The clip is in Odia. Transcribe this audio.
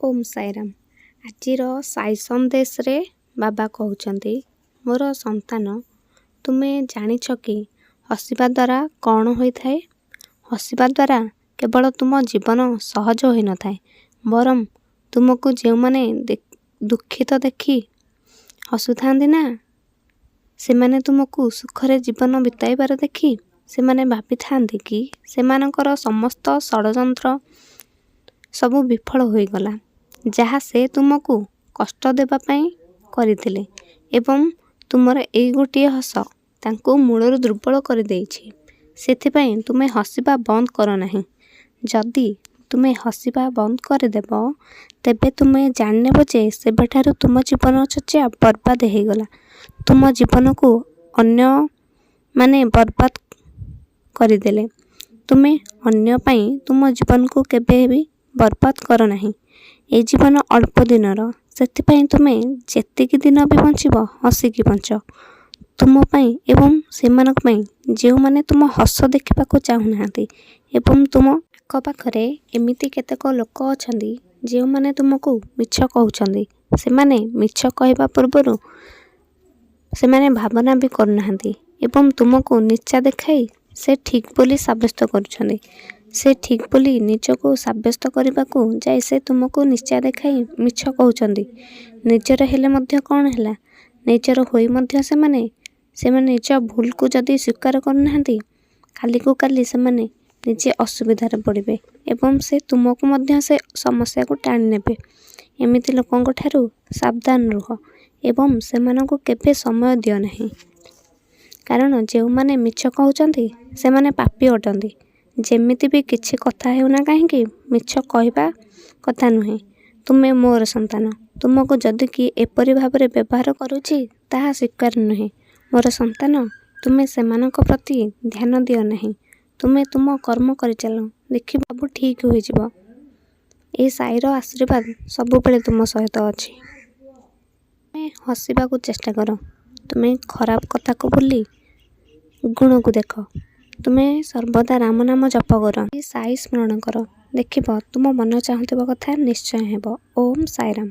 ଓମ୍ ସାଇରାମ। ଆଜିର ସାଇ ସନ୍ଦେଶରେ ବାବା କହୁଛନ୍ତି, ମୋର ସନ୍ତାନ, ତୁମେ ଜାଣିଛ କି ହସିବା ଦ୍ୱାରା କ'ଣ ହୋଇଥାଏ? ହସିବା ଦ୍ୱାରା କେବଳ ତୁମ ଜୀବନ ସହଜ ହୋଇନଥାଏ, ବରଂ ତୁମକୁ ଯେଉଁମାନେ ଦୁଃଖିତ ଦେଖି ହସୁଥାନ୍ତି ନା, ସେମାନେ ତୁମକୁ ସୁଖରେ ଜୀବନ ବିତାଇବାର ଦେଖି ସେମାନେ ଭାବିଥାନ୍ତି କି ସେମାନଙ୍କର ସମସ୍ତ ଷଡ଼ଯନ୍ତ୍ର ସବୁ ବିଫଳ ହୋଇଗଲା, ଯାହା ସେ ତୁମକୁ କଷ୍ଟ ଦେବା ପାଇଁ କରିଥିଲେ ଏବଂ ତୁମର ଏଇ ଗୋଟିଏ ହସ ତାଙ୍କୁ ମୂଳରୁ ଦୁର୍ବଳ କରିଦେଇଛି। ସେଥିପାଇଁ ତୁମେ ହସିବା ବନ୍ଦ କର ନାହିଁ। ଯଦି ତୁମେ ହସିବା ବନ୍ଦ କରିଦେବ, ତେବେ ତୁମେ ଜାଣିନେବ ଯେ ସେବେଠାରୁ ତୁମ ଜୀବନଚର୍ଯ୍ୟା ବର୍ବାଦ ହୋଇଗଲା। ତୁମ ଜୀବନକୁ ଅନ୍ୟମାନେ ବର୍ବାଦ କରିଦେଲେ। ତୁମେ ଅନ୍ୟ ପାଇଁ ତୁମ ଜୀବନକୁ କେବେ ବି ବର୍ବାଦ କର ନାହିଁ। ଏ ଜୀବନ ଅଳ୍ପ ଦିନର, ସେଥିପାଇଁ ତୁମେ ଯେତିକି ଦିନ ବି ବଞ୍ଚିବ, ହସିକି ବଞ୍ଚ। ତୁମ ପାଇଁ ଏବଂ ସେମାନଙ୍କ ପାଇଁ ଯେଉଁମାନେ ତୁମ ହସ ଦେଖିବାକୁ ଚାହୁଁନାହାନ୍ତି। ଏବଂ ତୁମ ଆଖପାଖରେ ଏମିତି କେତେକ ଲୋକ ଅଛନ୍ତି, ଯେଉଁମାନେ ତୁମକୁ ମିଛ କହୁଛନ୍ତି। ସେମାନେ ମିଛ କହିବା ପୂର୍ବରୁ ସେମାନେ ଭାବନା ବି କରୁନାହାନ୍ତି ଏବଂ ତୁମକୁ ନୀଚା ଦେଖାଇ ସେ ଠିକ୍ ବୋଲି ସାବ୍ୟସ୍ତ କରୁଛନ୍ତି। ସେ ଠିକ୍ ବୋଲି ନିଜକୁ ସାବ୍ୟସ୍ତ କରିବାକୁ ଯାଇ ସେ ତୁମକୁ ନୀଚା ଦେଖାଇ ମିଛ କହୁଛନ୍ତି। ନିଜର ହେଲେ ମଧ୍ୟ କ'ଣ ହେଲା? ନିଜର ହୋଇ ମଧ୍ୟ ସେମାନେ ସେମାନେ ନିଜ ଭୁଲକୁ ଯଦି ସ୍ୱୀକାର କରୁନାହାନ୍ତି, କାଲିକୁ କାଲି ସେମାନେ ନିଜେ ଅସୁବିଧାରେ ପଡ଼ିବେ ଏବଂ ସେ ତୁମକୁ ମଧ୍ୟ ସେ ସମସ୍ୟାକୁ ଟାଣି ନେବେ। ଏମିତି ଲୋକଙ୍କ ଠାରୁ ସାବଧାନ ରୁହ ଏବଂ ସେମାନଙ୍କୁ କେବେ ସମୟ ଦିଅ ନାହିଁ। କାରଣ ଯେଉଁମାନେ ମିଛ କହୁଛନ୍ତି, ସେମାନେ ପାପୀ ଅଟନ୍ତି। ଯେମିତି ବି କିଛି କଥା ହେଉନା କାହିଁକି, ମିଛ କହିବା କଥା ନୁହେଁ। ତୁମେ ମୋର ସନ୍ତାନ। ତୁମକୁ ଯଦି କିଏ ଏପରି ଭାବରେ ବ୍ୟବହାର କରୁଛି, ତାହା ସ୍ୱୀକାର ନୁହେଁ। ମୋର ସନ୍ତାନ, ତୁମେ ସେମାନଙ୍କ ପ୍ରତି ଧ୍ୟାନ ଦିଅ ନାହିଁ। ତୁମେ ତୁମ କର୍ମ କରିଚାଲ, ଦେଖିବ ସବୁ ଠିକ୍ ହୋଇଯିବ। ଏ ସାଇର ଆଶୀର୍ବାଦ ସବୁବେଳେ ତୁମ ସହିତ ଅଛି। ତୁମେ ହସିବାକୁ ଚେଷ୍ଟା କର। ତୁମେ ଖରାପ କଥାକୁ ଭୁଲି ଗୁଣକୁ ଦେଖ। ତୁମେ ସର୍ବଦା ରାମ ନାମ ଜପ କର, ସାଇ ସ୍ମରଣ କର। ଦେଖିବ ତୁମ ମନ ଚାହୁଁଥିବା କଥା ନିଶ୍ଚୟ ହେବ। ଓମ୍ ସାଇରାମ।